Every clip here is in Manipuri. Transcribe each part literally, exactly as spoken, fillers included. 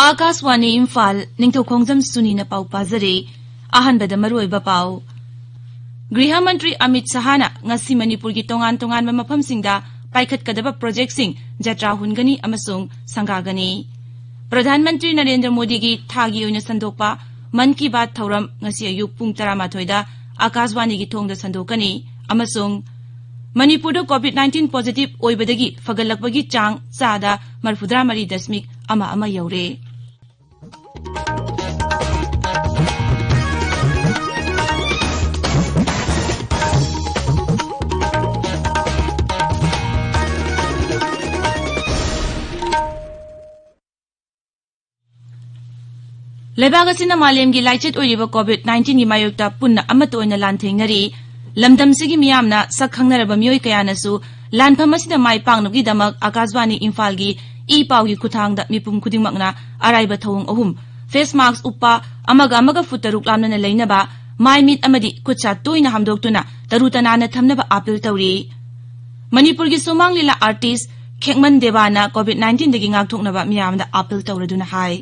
ꯑꯥꯀꯥꯁꯋꯥꯅꯤ ꯏꯝꯐꯥꯜ, ꯅꯤꯡꯊꯧꯈꯣꯡꯖꯝ ꯁꯨꯅꯤꯅ ꯄꯥꯎ ꯄꯥꯖꯔꯤ꯫ ꯑꯍꯥꯟꯕꯗ ꯃꯔꯨꯑꯣꯏꯕ ꯄꯥꯎ꯫ ꯒ꯭ꯔꯤꯍ ꯃꯟꯇ꯭ꯔꯤ ꯑꯃꯤꯠ ꯁꯍꯥꯅ ꯉꯁꯤ ꯃꯅꯤꯄꯨꯔꯒꯤ ꯇꯣꯉꯥꯟ ꯇꯣꯉꯥꯟꯕ ꯃꯐꯝꯁꯤꯡꯗ ꯄꯥꯏꯈꯠꯀꯗꯕ ꯄ꯭ꯔꯣꯖꯦꯛꯁꯤꯡ ꯖꯇ꯭ꯔꯥ ꯍꯨꯟꯒꯅꯤ ꯑꯃꯁꯨꯡ ꯁꯪꯒꯥꯒꯅꯤ꯫ ꯄ꯭ꯔꯙꯥꯟ ꯃꯟꯇ꯭ꯔꯤ ꯅꯔꯦꯟꯗ꯭ꯔ ꯃꯣꯗꯤꯒꯤ ꯊꯥꯒꯤ ꯑꯣꯏꯅ ꯁꯟꯗꯣꯛꯄ ꯃꯟ ꯀꯤ ꯕꯥꯠ ꯊꯧꯔꯝ ꯉꯁꯤ ꯑꯌꯨꯛ ꯄꯨꯡ ꯇꯔꯥꯃꯥꯊꯣꯏꯗ ꯑꯥꯀꯥꯁꯋꯥꯅꯤꯒꯤ ꯊꯣꯡꯗ ꯁꯟꯗꯣꯛꯀꯅꯤ ꯑꯃꯁꯨꯡ ꯃꯅꯤꯄꯨꯔꯗ COVID nineteen positive ꯑꯣꯏꯕꯗꯒꯤ ꯐꯒꯠꯂꯛꯄꯒꯤ ꯆꯥꯡ ꯆꯥꯗ ꯃꯔꯤꯐꯨꯇꯔꯥꯃꯔꯤ ꯗꯁꯃꯤꯛ ꯑꯃ ꯑꯃ ꯌꯧꯔꯦ꯫ ꯂꯩꯕꯥꯛ ꯑꯁꯤꯅ ꯃꯥꯂꯦꯝꯒꯤ ꯂꯥꯏꯆꯠ ꯑꯣꯏꯔꯤꯕ COVID nineteenꯒꯤ ꯃꯥꯌꯣꯛꯇ ꯄꯨꯟꯅ ꯑꯃꯠꯇ ꯑꯣꯏꯅ ꯂꯥꯟꯊꯦꯡꯅꯔꯤ꯫ ꯂꯝꯗꯝꯁꯤꯒꯤ ꯃꯤꯌꯥꯝꯅ ꯁꯛ ꯈꯪꯅꯔꯕ ꯃꯤꯑꯣꯏ ꯀꯌꯥꯅꯁꯨ ꯂꯥꯟꯐꯝ ꯑꯁꯤꯗ ꯃꯥꯏ ꯄꯥꯛꯅꯕꯒꯤꯗꯃꯛ ꯑꯥꯀꯥꯁꯕꯥꯅꯤ ꯏꯝꯐꯥꯜꯒꯤ ꯏ ꯄꯥꯎꯒꯤ ꯈꯨꯠꯊꯥꯡꯗ ꯃꯤꯄꯨꯝ ꯈꯨꯗꯤꯡꯃꯛꯅ ꯑꯔꯥꯏꯕ ꯊꯧꯑꯣꯡ ꯑꯍꯨꯝ, face mask ꯎꯞꯄ, ꯑꯃꯒ ꯑꯃꯒ ꯐꯨꯠ ꯇꯔꯨꯛ ꯂꯥꯞꯅꯅ ꯂꯩꯅꯕ, ꯃꯥꯏ ꯃꯤꯠ ꯑꯃꯗꯤ ꯈꯨꯠ ꯁꯥ ꯇꯣꯏꯅ ꯍꯥꯝꯗꯣꯛꯇꯨꯅ ꯇꯔꯨ ꯇꯅꯥꯟꯅ ꯊꯝꯅꯕ ꯑꯥꯄꯤꯜ ꯇꯧꯔꯤ꯫ ꯃꯅꯤꯄꯨꯔꯒꯤ ꯁꯨꯃꯥꯡ ꯂꯤꯂꯥ artist ꯈꯦꯛꯃꯟ ꯗꯦꯕꯥꯅ COVID nineteenꯗꯒꯤ ꯉꯥꯛꯊꯣꯛꯅꯕ ꯃꯤꯌꯥꯝꯗ ꯑꯥꯄꯤꯜ ꯇꯧꯔꯗꯨꯅ ꯍꯥꯏ꯫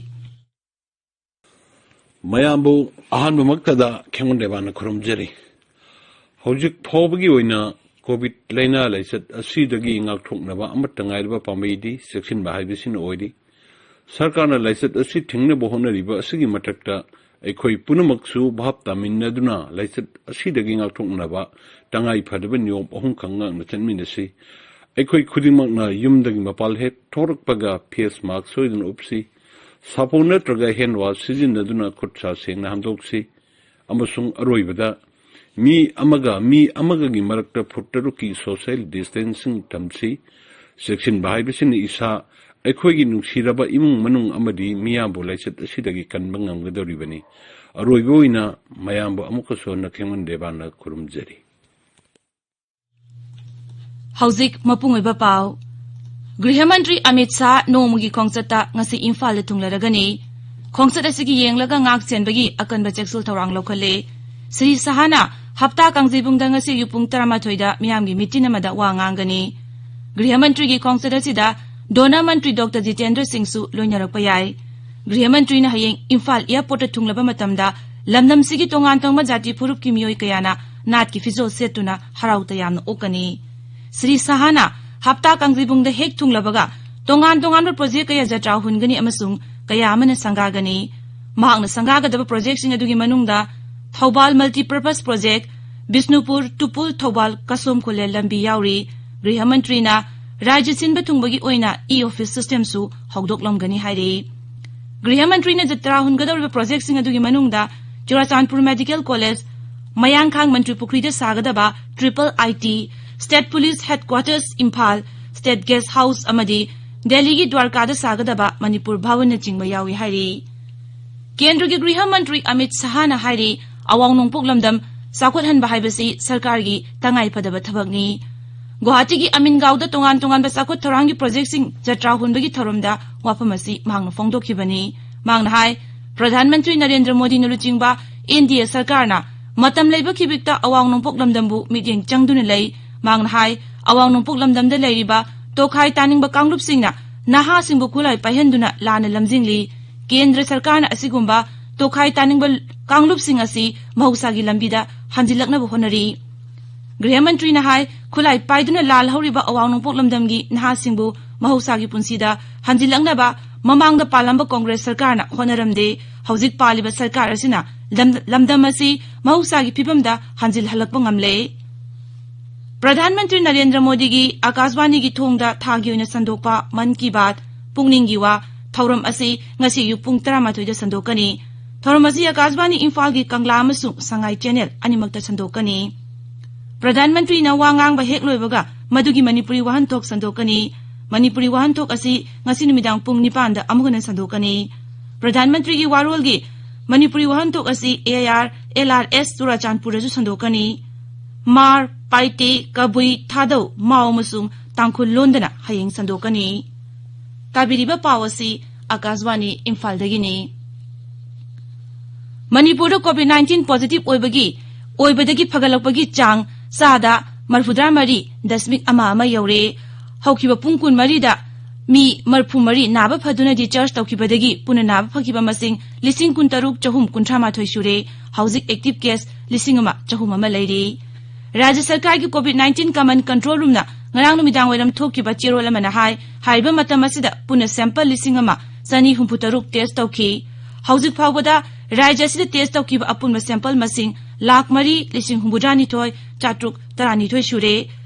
ꯃꯌꯥꯝꯕꯨ ꯑꯍꯥꯟꯕꯃꯛꯇꯗ ꯈꯦꯛꯃꯟ ꯗꯦꯕꯥꯅ ꯈꯨꯔꯨꯝꯖꯔꯤ꯫ ꯍꯧꯖꯤꯛ ꯐꯥꯎꯕꯒꯤ ꯑꯣꯏꯅ COVID ꯂꯥꯏꯅꯥ ꯂꯥꯏꯆꯠ ꯑꯁꯤꯗꯒꯤ ꯉꯥꯛꯊꯣꯛꯅꯕ ꯑꯃꯠꯇ ꯉꯥꯏꯔꯕ ꯄꯥꯝꯕꯩꯗꯤ ꯆꯦꯛꯁꯤꯟꯕ ꯍꯥꯏꯕꯁꯤꯅ ꯑꯣꯏꯔꯤ꯫ ꯁꯔꯀꯥꯔꯅ ꯂꯥꯏꯆꯠ ꯑꯁꯤ ꯊꯤꯡꯅꯕ ꯍꯣꯠꯅꯔꯤꯕ ꯑꯁꯤꯒꯤ ꯃꯊꯛꯇ ꯑꯩꯈꯣꯏ ꯄꯨꯝꯅꯃꯛꯁꯨ ꯚꯥꯞ ꯇꯥꯃꯤꯟꯅꯗꯨꯅ ꯂꯥꯏꯆꯠ ꯑꯁꯤꯗꯒꯤ ꯉꯥꯛꯊꯣꯛꯅꯕ ꯇꯉꯥꯏ ꯐꯗꯕ ꯅꯤꯌꯣꯝ ꯑꯍꯨꯝꯈꯛ ꯉꯥꯛꯅ ꯆꯠꯃꯤꯟꯅꯁꯤ꯫ ꯑꯩꯈꯣꯏ ꯈꯨꯗꯤꯡꯃꯛꯅ ꯌꯨꯝꯗꯒꯤ ꯃꯄꯥꯜ ꯍꯦꯛ ꯊꯣꯛꯂꯛꯄꯒ face mask ꯁꯣꯏꯗꯅ ꯎꯞꯁꯤ꯫ ꯁꯥꯄꯣꯟ ꯅꯠꯇ꯭ꯔꯒ hand wash ꯁꯤꯖꯤꯟꯅꯗꯨꯅ ꯈꯨꯠ ꯁꯥ ꯁꯦꯡꯅ ꯍꯥꯝꯗꯣꯛꯁꯤ꯫ ꯑꯃꯁꯨꯡ ꯑꯔꯣꯏꯕꯗ, ꯃꯤ ꯑꯃꯒ ꯃꯤ ꯑꯃꯒꯒꯤ ꯃꯔꯛꯇ ꯐꯨꯠ ꯇꯔꯨꯛꯀꯤ social distancing ꯊꯝꯁꯤ꯫ ꯆꯦꯛꯁꯤꯟꯕ ꯍꯥꯏꯕꯁꯤꯅ ꯏꯁꯥ, ꯑꯩꯈꯣꯏꯒꯤ ꯅꯨꯡꯁꯤꯔꯕ ꯏꯃꯨꯡ ꯃꯅꯨꯡ ꯑꯃꯗꯤ ꯃꯤꯌꯥꯝꯕꯨ ꯂꯥꯏꯆꯠ ꯑꯁꯤꯗꯒꯤ ꯀꯟꯕ ꯉꯝꯒꯗꯧꯔꯤꯕꯅꯤ꯫ ꯑꯔꯣꯏꯕ ꯑꯣꯏꯅ ꯃꯌꯥꯝꯕꯨ ꯑꯃꯨꯛꯀꯁꯨ ꯍꯟꯅ ꯈꯦꯡꯃꯟ ꯗꯦꯕꯥꯅ ꯈꯨꯔꯨꯝꯖꯔꯤ꯫ ꯍꯧꯖꯤꯛ ꯃꯄꯨꯡ ꯑꯣꯏꯕ ꯄꯥꯎ꯫ ꯒ꯭ꯔꯤꯍ ꯃꯟꯇ꯭ꯔꯤ ꯑꯃꯤꯠ ꯁꯥꯍ ꯅꯣꯡꯃꯒꯤ ꯈꯣꯡꯆꯠꯇ ꯉꯁꯤ ꯏꯝꯐꯥꯜꯗ ꯊꯨꯡꯂꯔꯒꯅꯤ꯫ ꯈꯣꯡꯆꯠ ꯑꯁꯤꯒꯤ ꯌꯦꯡꯂꯒ ꯉꯥꯛ ꯁꯦꯟꯕꯒꯤ ꯑꯀꯟꯕ ꯆꯦꯛꯁꯤꯜ ꯊꯧꯔꯥꯡ ꯂꯧꯈꯠꯂꯦ꯫ ꯁ꯭ꯔꯤ ꯁꯥꯍꯅ ꯍꯞꯇꯥ ꯀꯥꯡꯖꯩꯕꯨꯡꯗ ꯉꯁꯤ ꯑꯌꯨꯛ ꯄꯨꯡ ꯇꯔꯥꯃꯥꯊꯣꯏꯗ ꯃꯤꯌꯥꯝꯒꯤ ꯃꯤꯇꯤꯟ ꯑꯃꯗ ꯋꯥ ꯉꯥꯡꯒꯅꯤ꯫ ꯒ꯭ꯔꯤꯍ ꯃꯟꯇ꯭ꯔꯤꯒꯤ ꯈꯣꯡꯆꯠ ꯑꯁꯤꯗ ꯗꯣꯅꯔ ꯃꯟꯇ꯭ꯔꯤ ꯗꯣꯛꯇꯔ ꯖꯤꯇꯦꯟꯗ꯭ꯔ ꯁꯤꯡꯁꯨ ꯂꯣꯏꯅꯔꯛꯄ ꯌꯥꯏ꯫ ꯒ꯭ꯔꯤꯍ ꯃꯟꯇ꯭ꯔꯤꯅ ꯍꯌꯦꯡ ꯏꯝꯐꯥꯜ ꯑꯦꯌꯔꯄꯣꯔꯠꯇ ꯊꯨꯡꯂꯕ ꯃꯇꯝꯗ ꯂꯝꯗꯝꯁꯤꯒꯤ ꯇꯣꯉꯥꯟ ꯇꯣꯉꯥꯟꯕ ꯖꯥꯇꯤ ꯐꯨꯔꯨꯞꯀꯤ ꯃꯤꯑꯣꯏ ꯀꯌꯥꯅ ꯅꯥꯠꯀꯤ ꯐꯤꯖꯣꯜ ꯁꯦꯠꯇꯨꯅ ꯍꯔꯥꯎ ꯇꯌꯥꯝꯅ ꯑꯣꯛꯀꯅꯤ꯫ ꯁ꯭ꯔꯤ ꯁꯍꯥꯅ ꯍꯞꯇꯥ ꯀꯥꯡꯖꯩꯕꯨꯡꯗ ꯍꯦꯛ ꯊꯨꯡꯂꯕꯒ ꯇꯣꯉꯥꯟ ꯇꯣꯉꯥꯟꯕ ꯄ꯭ꯔꯣꯖꯦꯛ ꯀꯌꯥ ꯖꯇ꯭ꯔꯥ ꯍꯨꯟꯒꯅꯤ ꯑꯃꯁꯨꯡ ꯀꯌꯥ ꯑꯃꯅ ꯁꯪꯒꯥꯒꯅꯤ꯫ ꯃꯍꯥꯛꯅ ꯁꯪꯒꯥꯒꯗꯕ ꯄ꯭ꯔꯣꯖꯦꯛꯁꯤꯡ ꯑꯗꯨꯒꯤ ꯃꯅꯨꯡꯗ ꯊꯧꯕꯥꯜ ꯃꯜꯇꯤꯄꯔꯄꯁ ꯄ꯭ꯔꯣꯖꯦꯛ, ꯕꯤꯁꯅꯨꯄꯨꯔ ꯇꯨꯄꯨꯜ ꯊꯧꯕꯥꯜ ꯀꯁꯣꯝ ꯈꯨꯂꯦ ꯂꯝꯕꯤ ꯌꯥꯎꯔꯤ꯫ ꯒ꯭ꯔꯤꯍ ꯃꯟꯇ꯭ꯔꯤꯅ ꯔꯥꯖ꯭ꯌ ꯁꯤꯟꯕ ꯊꯨꯡꯕꯒꯤ ꯑꯣꯏꯅ ꯏ ꯑꯣꯐꯤꯁ ꯁꯤꯁꯇꯦꯝꯁꯨ ꯍꯧꯗꯣꯛꯂꯝꯒꯅꯤ ꯍꯥꯏꯔꯤ꯫ ꯒ꯭ꯔꯤꯍ ꯃꯟꯇ꯭ꯔꯤꯅ ꯖꯇ꯭ꯔꯥ ꯍꯨꯟꯒꯗꯧꯔꯤꯕ ꯄ꯭ꯔꯣꯖꯦꯛꯁꯤꯡ ꯑꯗꯨꯒꯤ ꯃꯅꯨꯡꯗ ꯆꯨꯔꯥꯆꯥꯟꯄꯨꯔ ꯃꯦꯗꯤꯀꯦꯜ ꯀꯣꯂꯦꯖ, ꯃꯌꯥꯡꯈꯥꯡ ꯃꯟꯇ꯭ꯔꯤ ꯄꯨꯈ꯭ꯔꯤꯗ ꯁꯥꯒꯗꯕ triple I T, state police headquarters Imphal, state guest house ꯑꯃꯗꯤ ꯗꯦꯜꯂꯤꯒꯤ ꯗ꯭ꯋꯥꯔꯀꯥꯗ ꯁꯥꯒꯗꯕ ꯃꯅꯤꯄꯨꯔ ꯚꯕꯟꯅꯆꯤꯡꯕ ꯌꯥꯎꯏ ꯍꯥꯏꯔꯤ꯫ ꯀꯦꯟꯗ꯭ꯔꯒꯤ ꯒ꯭ꯔꯤꯍ ꯃꯟꯇ꯭ꯔꯤ ꯑꯃꯤꯠ ꯁꯍꯥꯅ ꯍꯥꯏꯔꯤ, ꯑꯋꯥꯡ ꯅꯣꯡꯄꯣꯛ ꯂꯝꯗꯝ ꯆꯥꯎꯈꯠꯍꯟꯕ ꯍꯥꯏꯕꯁꯤ ꯁꯔꯀꯥꯔꯒꯤ ꯇꯉꯥꯏꯐꯗꯕ ꯊꯕꯛꯅꯤ꯫ ꯒꯨꯋꯥꯍꯥꯇꯤꯒꯤ ꯑꯃꯤꯟꯒꯥꯎꯗ ꯇꯣꯉꯥꯟ ꯇꯣꯉꯥꯟꯕ ꯆꯥꯎꯈꯠ ꯊꯧꯔꯥꯡꯒꯤ ꯄ꯭ꯔꯣꯖꯦꯛꯁꯤꯡ ꯖꯇ꯭ꯔꯥ ꯍꯨꯟꯕꯒꯤ ꯊꯧꯔꯝꯗ ꯋꯥꯐꯝ ꯑꯁꯤ ꯃꯍꯥꯛꯅ ꯐꯣꯡꯗꯣꯛꯈꯤꯕꯅꯤ꯫ ꯃꯍꯥꯛꯅ ꯍꯥꯏ, ꯄ꯭ꯔꯙꯥꯟ ꯃꯟꯇ꯭ꯔꯤ ꯅꯔꯦꯟꯗ꯭ꯔ ꯃꯣꯗꯤꯅ ꯂꯨꯆꯤꯡꯕ ꯑꯦꯟ ꯗꯤ ꯑꯦ ꯁꯔꯀꯥꯔꯅ ꯃꯇꯝ ꯂꯩꯕ ꯈꯤꯕꯤꯛꯇ ꯑꯋꯥꯡ ꯅꯣꯡꯄꯣꯛ ꯂꯝꯗꯝꯕꯨ ꯃꯤꯠꯌꯦꯡ ꯆꯪꯗꯨꯅ ꯂꯩ꯫ ꯃꯍꯥꯛꯅ ꯍꯥꯏ, ꯑꯋꯥꯡ ꯅꯣꯡꯄꯣꯛ ꯂꯝꯗꯝꯗ ꯂꯩꯔꯤꯕ ꯇꯣꯈꯥꯏ ꯇꯥꯅꯤꯡꯕ ꯀꯥꯡꯂꯨꯞꯁꯤꯡꯅ ꯅꯍꯥꯁꯤꯡꯕꯨ ꯈꯨꯠꯂꯥꯏ ꯄꯥꯏꯍꯟꯗꯨꯅ ꯂꯥꯟꯅ ꯂꯝꯖꯤꯡꯂꯤ꯫ ꯀꯦꯟꯗ꯭ꯔ ꯁꯔꯀꯥꯔꯅ ꯑꯁꯤꯒꯨꯝꯕ ꯇꯣꯈꯥꯏ ꯇꯥꯅꯤꯡꯕ ꯀꯥꯡꯂꯨꯞꯁꯤꯡ ꯑꯁꯤ ꯃꯍꯧꯁꯥꯒꯤ ꯂꯝꯕꯤꯗ ꯍꯟꯖꯤꯜꯂꯛꯅꯕ ꯍꯣꯠꯅꯔꯤ꯫ ꯒ꯭ꯔꯤꯍ ꯃꯟꯇ꯭ꯔꯤꯅ ꯍꯥꯏ, ꯈꯨꯠꯂꯥꯏ ꯄꯥꯏꯗꯨꯅ ꯂꯥꯜꯍꯧꯔꯤꯕ ꯑꯋꯥꯡ ꯅꯣꯡꯄꯣꯛ ꯂꯝꯗꯝꯒꯤ ꯅꯍꯥꯁꯤꯡꯕꯨ ꯃꯍꯧꯁꯥꯒꯤ ꯄꯨꯟꯁꯤꯗ ꯍꯟꯖꯤꯜꯂꯛꯅꯕ ꯃꯃꯥꯡꯗ ꯄꯥꯜꯂꯝꯕ ꯀꯣꯡꯒ꯭ꯔꯦꯁ ꯁꯔꯀꯥꯔꯅ ꯍꯣꯠꯅꯔꯝꯗꯦ꯫ ꯍꯧꯖꯤꯛ ꯄꯥꯜꯂꯤꯕ ꯁꯔꯀꯥꯔ ꯑꯁꯤꯅ ꯂꯝ-, ꯂꯝꯗꯝ ꯑꯁꯤ ꯃꯍꯧꯁꯥꯒꯤ ꯐꯤꯕꯝꯗ ꯍꯟꯖꯤꯜꯍꯜꯂꯛꯄ ꯉꯝꯂꯦ꯫ ꯄ꯭ꯔꯙꯥꯟ ꯃꯟꯇ꯭ꯔꯤ ꯅꯔꯦꯟꯗ꯭ꯔ ꯃꯣꯗꯤꯒꯤ ꯑꯀꯥꯁꯕꯥꯅꯤꯒꯤ ꯊꯣꯡꯗ ꯊꯥꯒꯤ ꯑꯣꯏꯅ ꯁꯟꯗꯣꯛꯄ ꯃꯟ ꯀꯤ ꯕꯥꯠ ꯄꯨꯛꯅꯤꯡꯒꯤ ꯋꯥ ꯊꯧꯔꯝ ꯑꯁꯤ ꯉꯁꯤ ꯑꯌꯨꯛ ꯄꯨꯡ ꯇꯔꯥꯃꯥꯊꯣꯏꯗ ꯁꯟꯗꯣꯛꯀꯅꯤ꯫ ꯊꯧꯔꯝ ꯑꯁꯤ ꯑꯀꯥꯁꯕꯥꯅꯤ ꯏꯝꯐꯥꯜꯒꯤ ꯀꯪꯂꯥ ꯑꯃꯁꯨꯡ ꯁꯉꯥꯏ ꯆꯦꯅꯦꯜ ꯑꯅꯤꯃꯛꯇ ꯁꯟꯗꯣꯛꯀꯅꯤ꯫ ꯄ꯭ꯔꯙꯥꯟ ꯃꯟꯇ꯭ꯔꯤꯅ ꯋꯥ ꯉꯥꯡꯕ ꯍꯦꯛ ꯂꯣꯏꯕꯒ ꯃꯗꯨꯒꯤ ꯃꯅꯤꯄꯨꯔꯤ ꯋꯥꯍꯟꯊꯣꯛ ꯁꯟꯗꯣꯛꯀꯅꯤ꯫ ꯃꯅꯤꯄꯨꯔꯤ ꯋꯥꯍꯟꯊꯣꯛ ꯑꯁꯤ ꯉꯁꯤ ꯅꯨꯃꯤꯗꯥꯡ ꯄꯨꯡ ꯅꯤꯄꯥꯟꯗ ꯑꯃꯨꯛ ꯍꯟꯅ ꯁꯟꯗꯣꯛꯀꯅꯤ꯫ ꯄ꯭ꯔꯙꯥꯟ ꯃꯟꯇ꯭ꯔꯤꯒꯤ ꯋꯥꯔꯣꯜꯒꯤ ꯃꯅꯤꯄꯨꯔꯤ ꯋꯥꯍꯟꯊꯣꯛ ꯑꯁꯤ A I R, L R S, ꯆꯨꯔꯥꯆꯥꯟꯄꯨꯔꯗꯁꯨ ꯁꯟꯗꯣꯛꯀꯅꯤ꯫ ꯃꯥꯔ, ꯄꯥꯏꯇꯦ, ꯀꯕꯨꯏ, ꯊꯥꯗꯧ, ꯃꯥꯎ ꯑꯃꯁꯨꯡ ꯇꯥꯡꯈꯨꯜ ꯂꯣꯟꯗꯅ ꯍꯌꯦꯡ ꯁꯟꯗꯣꯛꯀꯅꯤ꯫ ꯇꯥꯕꯤꯔꯤꯕ ꯄꯥꯎ ꯑꯁꯤ ꯑꯀꯥꯁꯕꯥꯅꯤ ꯏꯝꯐꯥꯜꯗꯒꯤꯅꯤ꯫ ꯃꯅꯤꯄꯨꯔꯗ ꯀꯣꯚꯤꯗ ꯅꯥꯏꯟꯇꯤꯟ ꯄꯣꯖꯤꯇꯤꯚ ꯑꯣꯏꯕꯒꯤ, ꯑꯣꯏꯕꯗꯒꯤ ꯐꯒꯠꯂꯛꯄꯒꯤ ꯆꯥꯡ ꯆꯥꯗ ꯃꯔꯤꯐꯨꯇꯔꯥ ꯃꯔꯤ ꯗꯁꯃꯤꯛ ꯑꯃ ꯑꯃ ꯌꯧꯔꯦ꯫ ꯍꯧꯈꯤꯕ ꯄꯨꯡ ꯀꯨꯟꯃꯔꯤꯗ ꯃꯤ ꯃꯔꯤꯐꯨ ꯃꯔꯤ ꯅꯥꯕ ꯐꯗꯨꯅ discharge ꯇꯧꯈꯤꯕꯗꯒꯤ ꯄꯨꯟꯅ ꯅꯥꯕ ꯐꯈꯤꯕ ꯃꯁꯤꯡ ꯂꯤꯁꯤꯡ ꯀꯨꯟꯇꯔꯨꯛ ꯆꯍꯨꯝ ꯀꯨꯟꯊ꯭ꯔꯥ ꯃꯥꯊꯣꯏ ꯁꯨꯔꯦ꯫ ꯍꯧꯖꯤꯛ active case ꯂꯤꯁꯤꯡ ꯑꯃ ꯆꯍꯨꯝ ꯑꯃ ꯂꯩꯔꯤ꯫ ꯔꯥꯖ꯭ꯌ ꯁꯔꯀꯥꯔꯒꯤ COVID nineteen command control roomꯅ ꯉꯔꯥꯡ ꯅꯨꯃꯤꯗꯥꯡ ꯋꯥꯏꯔꯝ ꯊꯣꯛꯈꯤꯕ ꯆꯦꯔꯣꯜ ꯑꯃꯅ ꯍꯥꯏ, ꯍꯥꯏꯔꯤꯕ ꯃꯇꯝ ꯑꯁꯤꯗ ꯄꯨꯟꯅ sample ꯂꯤꯁꯤꯡ ꯑꯃ ꯆꯅꯤ ꯍꯨꯝꯐꯨ ꯇꯔꯨꯛ test ꯇꯧꯈꯤ꯫ ꯍꯧꯖꯤꯛ ꯐꯥꯎꯕꯗ ꯔꯥꯖ꯭ꯌ ꯑꯁꯤꯗ test ꯇꯧꯈꯤꯕ ꯑꯄꯨꯟꯕ sample ꯃꯁꯤꯡ ꯂꯥꯈ ꯃꯔꯤ ꯂꯤꯁꯤꯡ ꯍꯨꯝꯐꯨꯇꯔꯥ ꯅꯤꯊꯣꯏ ꯆꯥꯇ꯭ꯔꯨꯛ ꯇꯔꯥꯅꯤꯊꯣꯏ ꯁꯨꯔꯦ꯫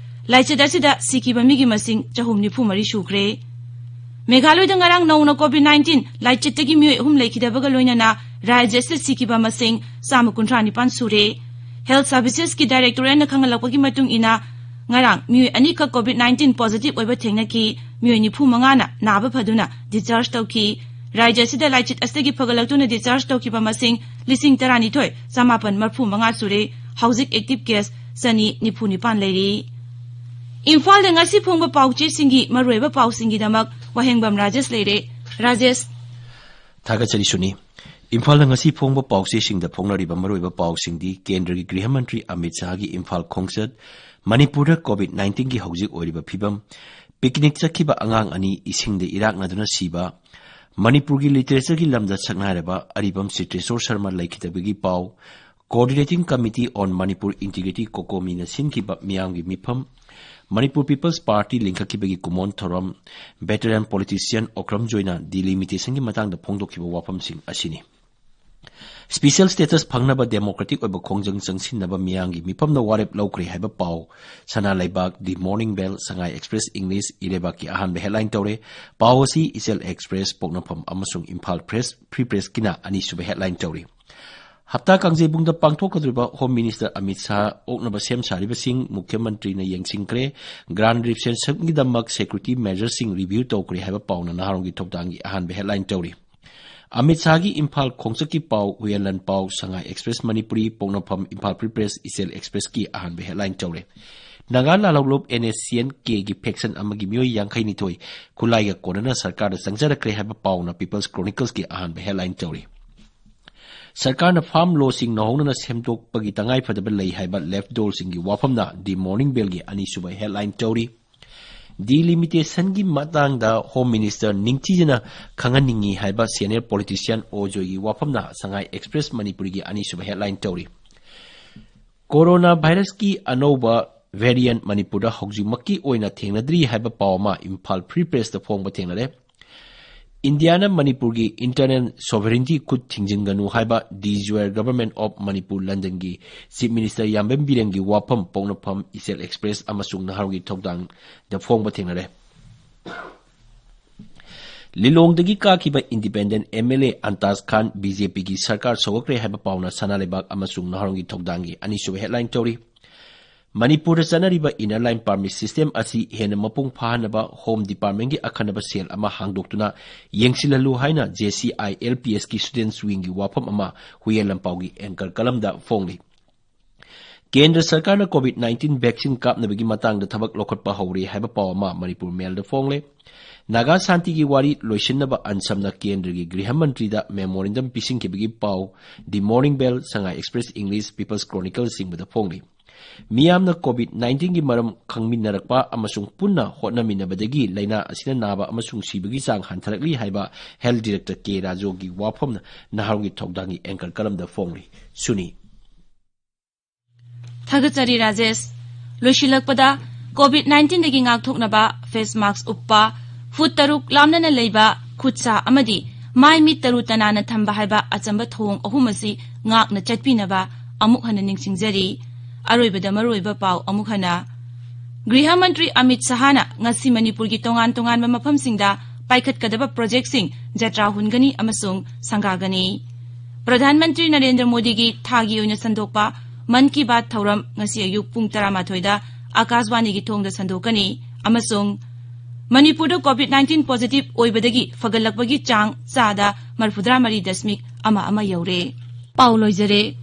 ꯂꯥꯏꯆꯠ ꯑꯁꯤꯗ ꯁꯤꯈꯤꯕ ꯃꯤꯒꯤ ꯃꯁꯤꯡ ꯆꯍꯨꯝ ꯅꯤꯐꯨ ꯃꯔꯤ ꯁꯨꯈ꯭ꯔꯦ꯫ ꯃꯦꯘꯥꯂꯣꯏꯗ ꯉꯔꯥꯡ ꯅꯧꯅ COVID nineteen ꯂꯥꯏꯆꯠꯇꯒꯤ ꯃꯤꯑꯣꯏ ꯑꯍꯨꯝ ꯂꯩꯈꯤꯗꯕꯒ ꯂꯣꯏꯅꯅ ꯔꯥꯖ꯭ꯌ ꯑꯁꯤꯗ ꯁꯤꯈꯤꯕ ꯃꯁꯤꯡ ꯆꯥꯝꯃ ꯀꯨꯟꯊ꯭ꯔꯥ ꯅꯤꯄꯥꯟ ꯁꯨꯔꯦ꯫ Health Servicesꯀꯤ Directorateꯅ ꯈꯪꯍꯜꯂꯛꯄꯒꯤ ꯃꯇꯨꯡ ꯏꯟꯅ, ꯉꯔꯥꯡ ꯃꯤꯑꯣꯏ ꯑꯅꯤꯈꯛ COVID nineteen positive ꯑꯣꯏꯕ ꯊꯦꯡꯅꯈꯤ꯫ ꯃꯤꯑꯣꯏ ꯅꯤꯐꯨ ꯃꯉꯥꯅ ꯅꯥꯕ ꯐꯗꯨꯅ discharge ꯇꯧꯈꯤ꯫ ꯔꯥꯖ꯭ꯌ ꯑꯁꯤꯗ ꯂꯥꯏꯆꯠ ꯑꯁꯤꯗꯒꯤ ꯐꯒꯠꯂꯛꯇꯨꯅ discharge ꯇꯧꯈꯤꯕ ꯃꯁꯤꯡ ꯂꯤꯁꯤꯡ ꯇꯔꯥꯅꯤꯊꯣꯏ ꯆꯃꯥꯄꯟ ꯃꯔꯤꯐꯨ ꯃꯉꯥ ꯁꯨꯔꯦ꯫ ꯍꯧꯖꯤꯛ active case ꯆꯅꯤ ꯅꯤꯐꯨ ꯅꯤꯄꯥꯟ ꯂꯩꯔꯤ꯫ ꯏꯝꯐꯥꯜꯗ ꯉꯁꯤ ꯐꯣꯡꯕ ꯄꯥꯎꯆꯦꯁꯤꯡꯒꯤ ꯃꯔꯨꯑꯣꯏꯕ ꯄꯥꯎꯁꯤꯡꯒꯤꯗꯃꯛ ꯋꯥꯍꯦꯡꯕꯝ ꯔꯥꯖꯦꯁ ꯂꯩꯔꯦ꯫ ꯔꯥꯖꯦꯁ꯫ ꯊꯥꯒꯠꯆꯔꯤ ꯁꯨꯅꯤ꯫ ꯏꯝꯐꯥꯜꯗ ꯉꯁꯤ ꯐꯣꯡꯕ ꯄꯥꯎꯆꯦꯁꯤꯡꯗ ꯐꯣꯡꯅꯔꯤꯕ ꯃꯔꯨꯑꯣꯏꯕ ꯄꯥꯎꯁꯤꯡꯗꯤ ꯀꯦꯟꯗ꯭ꯔꯒꯤ ꯒ꯭ꯔꯤꯍ ꯃꯟꯇ꯭ꯔꯤ ꯑꯃꯤꯠ ꯁꯥꯍꯒꯤ ꯏꯝꯐꯥꯜ ꯈꯣꯡꯆꯠ, ꯃꯅꯤꯄꯨꯔꯗ COVID nineteenꯒꯤ ꯍꯧꯖꯤꯛ ꯑꯣꯏꯔꯤꯕ ꯐꯤꯕꯝ, ꯄꯤꯛꯅꯤꯛ ꯆꯠꯈꯤꯕ ꯑꯉꯥꯡ ꯑꯅꯤ ꯏꯁꯤꯡꯗ ꯏꯔꯥꯛꯅꯗꯨꯅ ꯁꯤꯕ, ꯃꯅꯤꯄꯨꯔꯒꯤ literature ꯒꯤ ꯂꯝꯗ ꯁꯛꯅꯥꯏꯔꯕ ꯑꯔꯤꯕꯝ ꯆꯤꯇ꯭ꯔꯦꯁꯣꯔ ꯁꯔꯃ ꯂꯩꯈꯤꯗꯕꯒꯤ ꯄꯥꯎ, Coordinating Committee on Manipur Integrity, COCOMIꯅ ꯁꯤꯟꯈꯤꯕ ꯃꯤꯌꯥꯝꯒꯤ ꯃꯤꯐꯝ, ꯃꯅꯤꯄꯨꯔ People's Party ꯂꯤꯡꯈꯠꯈꯤꯕꯒꯤ ꯀꯨꯃꯣꯟ ꯊꯧꯔꯝ, veteran politician ꯑꯣꯀ꯭ꯔꯝ ꯖꯣꯏꯅ delimitationꯒꯤ ꯃꯇꯥꯡꯗ ꯐꯣꯡꯗꯣꯛꯈꯤꯕ ꯋꯥꯐꯝꯁꯤꯡ ꯑꯁꯤꯅꯤ꯫ Special status ꯐꯪꯅꯕ democratic ꯑꯣꯏꯕ ꯈꯣꯡꯖꯪ ꯆꯪꯁꯤꯟꯅꯕ ꯃꯤꯌꯥꯝꯒꯤ ꯃꯤꯐꯝꯅ ꯋꯥꯔꯦꯞ ꯂꯧꯈ꯭ꯔꯦ ꯍꯥꯏꯕ ꯄꯥꯎ꯫ ꯁꯅꯥ ꯂꯩꯕꯥꯛ, The Morning Bell, Sangai Express English, ꯏꯔꯩꯕꯥꯛꯀꯤ ꯑꯍꯥꯟꯕ headline ꯇꯧꯔꯦ꯫ ꯄꯥꯎ ꯑꯁꯤ ꯏꯆꯦꯜ Express, ꯄꯣꯛꯅꯐꯝ ꯑꯃꯁꯨꯡ ꯏꯝꯐꯥꯜ Press, Free Pressꯀꯤꯅ ꯑꯅꯤꯁꯨꯕ headline ꯇꯧꯔꯤ꯫ ꯍꯞꯇꯥ ꯀꯥꯡꯖꯩꯕꯨꯡꯗ ꯄꯥꯡꯊꯣꯛꯀꯗꯧꯔꯤꯕ Home Minister ꯑꯃꯤꯠ ꯁꯥꯍ ꯑꯣꯛꯅꯕ ꯁꯦꯝ ꯁꯥꯔꯤꯕꯁꯤꯡ ꯃꯨꯈ꯭ꯌ ꯃꯟꯇ꯭ꯔꯤꯅ ꯌꯦꯡꯁꯤꯟꯈ꯭ꯔꯦ꯫ Grand Receptionꯒꯤꯗꯃꯛ security measureꯁꯤꯡ review ꯇꯧꯈ꯭ꯔꯦ ꯍꯥꯏꯕ ꯄꯥꯎꯅ ꯅꯍꯥꯔꯣꯜꯒꯤ ꯊꯧꯗꯥꯡꯒꯤ ꯑꯍꯥꯟꯕ headline ꯇꯧꯔꯤ꯫ ꯑꯃꯤꯠ ꯁꯥꯍꯒꯤ ꯏꯝꯐꯥꯜ ꯈꯣꯡꯆꯠꯀꯤ ꯄꯥꯎ ꯍꯨꯌꯦꯟꯂꯟ ꯄꯥꯎ, ꯁꯉꯥꯏ Express ꯃꯅꯤꯄꯨꯔꯤ, ꯄꯣꯛꯅꯐꯝ ꯏꯝꯐꯥꯜ Free Press, ꯏꯆꯦꯜ Expressꯀꯤ ꯑꯍꯥꯟꯕ headline ꯇꯧꯔꯦ꯫ ꯅꯥꯒꯥ ꯂꯥꯜꯍꯧꯂꯨꯞ NSCN-Kꯒꯤ faction ꯑꯃꯒꯤ ꯃꯤꯑꯣꯏ ꯌꯥꯡꯈꯩꯅꯤꯊꯣꯏ ꯈꯨꯠꯂꯥꯏꯒ ꯀꯣꯟꯅꯅ ꯁꯔꯀꯥꯔꯗ ꯆꯪꯖꯔꯛꯈ꯭ꯔꯦ ꯍꯥꯏꯕ ꯄꯥꯎꯅ People's Chroniclesꯀꯤ ꯑꯍꯥꯟꯕ headline ꯇꯧꯔꯤ꯫ ꯁꯔꯀꯥꯔꯅ farm lawꯁꯤꯡ ꯅꯧꯍꯧꯅꯅ ꯁꯦꯝꯗꯣꯛꯄꯒꯤ ꯇꯉꯥꯏꯐꯗꯕ ꯂꯩ ꯍꯥꯏꯕ left ꯗꯣꯜꯁꯤꯡꯒꯤ ꯋꯥꯐꯝꯅ The Morning Bellꯒꯤ ꯑꯅꯤꯁꯨꯕ headline ꯇꯧꯔꯤ꯫ Delimitation-ꯒꯤ ꯃꯇꯥꯡꯗ Home Minister ꯅꯤꯡꯊꯤꯖꯅ ꯈꯪꯍꯟꯅꯤꯡꯏ ꯍꯥꯏꯕ senior politician ꯑꯣꯖꯣꯏꯒꯤ ꯋꯥꯐꯝꯅ ꯁꯉꯥꯏ Express ꯃꯅꯤꯄꯨꯔꯤꯒꯤ ꯑꯅꯤꯁꯨꯕ headline ꯇꯧꯔꯤ꯫ Corona virus-ꯀꯤ ꯑꯅꯧꯕ variant ꯃꯅꯤꯄꯨꯔꯗ ꯍꯧꯖꯤꯛꯃꯛꯀꯤ ꯑꯣꯏꯅ ꯊꯦꯡꯅꯗ꯭ꯔꯤ ꯍꯥꯏꯕ ꯄꯥꯎ ꯑꯃ ꯏꯝꯐꯥꯜ Free Press-ꯇ ꯐꯣꯡꯕ ꯊꯦꯡꯅꯔꯦ꯫ ꯏꯟꯗꯤꯌꯥꯅ ꯃꯅꯤꯄꯨꯔꯒꯤ internal sovereignty ꯈꯨꯠ ꯊꯤꯡꯖꯤꯟꯒꯅꯨ ꯍꯥꯏꯕ de jure Government of Manipur ꯂꯟꯗꯟꯒꯤ Chief Minister ꯌꯥꯝꯕꯦꯝ ꯕꯤꯔꯦꯟꯒꯤ ꯋꯥꯐꯝ ꯄꯣꯛꯅꯐꯝ, ꯏꯆꯦꯜ Express ꯑꯃꯁꯨꯡ ꯅꯍꯥꯔꯣꯜꯒꯤ ꯊꯧꯗꯥꯡꯗ ꯐꯣꯡꯕ ꯊꯦꯡꯅꯔꯦ꯫ ꯂꯤꯂꯣꯡꯗꯒꯤ ꯀꯥꯈꯤꯕ independent M L A ꯑꯟꯇꯥꯖ Khan B J P-ꯒꯤ ꯁꯔꯀꯥꯔ ꯁꯧꯒꯠꯈ꯭ꯔꯦ ꯍꯥꯏꯕ ꯄꯥꯎꯅ ꯁꯅꯥ ꯂꯩꯕꯥꯛ ꯑꯃꯁꯨꯡ ꯅꯍꯥꯔꯣꯜꯒꯤ ꯊꯧꯗꯥꯡꯒꯤ ꯑꯅꯤꯁꯨꯕ headline ꯇꯧꯔꯤ꯫ ꯃꯅꯤꯄꯨꯔꯗ ꯆꯠꯅꯔꯤꯕ inner line permit system ꯑꯁꯤ ꯍꯦꯟꯅ ꯃꯄꯨꯡ ꯐꯥꯍꯟꯅꯕ Home Department-ꯀꯤ ꯑꯈꯟꯅꯕ cell ꯑꯃ ꯍꯥꯡꯗꯣꯛꯇꯨꯅ ꯌꯦꯡꯁꯤꯜꯍꯜꯂꯨ ꯍꯥꯏꯅ J C I L P S-ꯀꯤ students wing-ꯒꯤ ꯋꯥꯐꯝ ꯑꯃ ꯍꯨꯏꯌꯦꯟ ꯂꯝꯄꯥꯎꯒꯤ anchor column-ꯗ ꯐꯣꯡꯂꯤ꯫ ꯀꯦꯟꯗ꯭ꯔ ꯁꯔꯀꯥꯔꯅ COVID nineteen vaccine ꯀꯥꯞꯅꯕꯒꯤ ꯃꯇꯥꯡꯗ ꯊꯕꯛ ꯂꯧꯈꯠꯄ ꯍꯧꯔꯦ ꯍꯥꯏꯕ ꯄꯥꯎ ꯑꯃ ꯃꯅꯤꯄꯨꯔ Mail-ꯗ ꯐꯣꯡꯂꯦ꯫ ꯅꯥꯒꯥ ꯁꯥꯟꯇꯤꯒꯤ ꯋꯥꯔꯤ ꯂꯣꯏꯁꯤꯟꯅꯕ ꯑꯟꯁꯝꯅ ꯀꯦꯟꯗ꯭ꯔꯒꯤ ꯒ꯭ꯔꯤꯍ ꯃꯟꯇ꯭ꯔꯤꯗ memorandum ꯄꯤꯁꯤꯟꯈꯤꯕꯒꯤ ꯄꯥꯎ The Morning Bell, Sangha Express English, People's Chronicle-ꯆꯤꯡꯕꯗ ꯐꯣꯡꯂꯤ꯫ ꯃꯤꯌꯥꯝꯅ COVID nineteen-ꯒꯤ ꯃꯔꯝ ꯈꯪꯃꯤꯟꯅꯔꯛꯄ ꯑꯃꯁꯨꯡ ꯄꯨꯟꯅ ꯍꯣꯠꯅꯃꯤꯟꯅꯕꯗꯒꯤ ꯂꯥꯏꯅꯥ ꯑꯁꯤꯅ ꯅꯥꯕ ꯑꯃꯁꯨꯡ ꯁꯤꯕꯒꯤ ꯆꯥꯡ ꯍꯟꯊꯔꯛꯂꯤ ꯍꯥꯏꯕ Health Director ꯀꯦ ꯔꯥꯖꯨꯒꯤ ꯋꯥꯐꯝꯅ ꯅꯍꯥꯔꯣꯜꯒꯤ ꯊꯧꯗꯥꯡꯒꯤ anchor column-ꯗ ꯐꯣꯡꯂꯤ꯫ ꯁꯨꯅꯤ꯫ ꯊꯥꯒꯠꯆꯔꯤ ꯔꯥꯖꯦꯁ꯫ ꯂꯣꯏꯁꯤꯜꯂꯛꯄꯗ, COVID nineteen-ꯗꯒꯤ ꯉꯥꯛꯊꯣꯛꯅꯕ face mask ꯎꯞꯄ, ꯐꯨꯠ ꯇꯔꯨꯛ ꯂꯥꯞꯅꯅ ꯂꯩꯕ, ꯈꯨꯠ ꯁꯥ ꯑꯃꯗꯤ ꯃꯥꯏ ꯃꯤꯠ ꯇꯔꯨ ꯇꯅꯥꯟꯅ ꯊꯝꯕ ꯍꯥꯏꯕ ꯑꯆꯝꯕ ꯊꯧꯑꯣꯡ ꯑꯍꯨꯝ ꯑꯁꯤ ꯉꯥꯛꯅ ꯆꯠꯄꯤꯅꯕ ꯑꯃꯨꯛ ꯍꯟꯅ ꯅꯤꯡꯁꯤꯡꯖꯔꯤ꯫ ꯑꯔꯣꯏꯕꯗ ꯃꯔꯨꯑꯣꯏꯕ ꯄꯥꯎ ꯑꯃꯨꯛ ꯍꯟꯅ꯫ ꯒ꯭ꯔꯤꯍ ꯃꯟꯇ꯭ꯔꯤ ꯑꯃꯤꯠ ꯁꯍꯥꯅ ꯉꯁꯤ ꯃꯅꯤꯄꯨꯔꯒꯤ ꯇꯣꯉꯥꯟ ꯇꯣꯉꯥꯟꯕ ꯃꯐꯝꯁꯤꯡꯗ ꯄꯥꯏꯈꯠꯀꯗꯕ project-ꯁꯤꯡ ꯖꯇ꯭ꯔꯥ ꯍꯨꯟꯒꯅꯤ ꯑꯃꯁꯨꯡ ꯁꯪꯒꯥꯒꯅꯤ꯫ ꯄ꯭ꯔꯙꯥꯟ ꯃꯟꯇ꯭ꯔꯤ ꯅꯔꯦꯟꯗ꯭ꯔ ꯃꯣꯗꯤꯒꯤ ꯊꯥꯒꯤ ꯑꯣꯏꯅ ꯁꯟꯗꯣꯛꯄ ꯃꯟ ꯀꯤ ꯕꯥꯠ ꯊꯧꯔꯝ ꯉꯁꯤ ꯑꯌꯨꯛ ꯄꯨꯡ ꯇꯔꯥꯃꯥꯊꯣꯏꯗ ꯑꯀꯥꯁꯕꯥꯅꯤꯒꯤ ꯊꯣꯡꯗ ꯁꯟꯗꯣꯛꯀꯅꯤ ꯑꯃꯁꯨꯡ ꯃꯅꯤꯄꯨꯔꯗ COVID nineteen positive ꯑꯣꯏꯕꯗꯒꯤ ꯐꯒꯠꯂꯛꯄꯒꯤ ꯆꯥꯡ ꯆꯥꯗ ꯃꯔꯤꯐꯨꯇꯔꯥ ꯃꯔꯤ ꯗꯁꯃꯤꯛ ꯑꯃ ꯑꯃ ꯌꯧꯔꯦ꯫ ꯄꯥꯎ ꯂꯣꯏꯖꯔꯦ꯫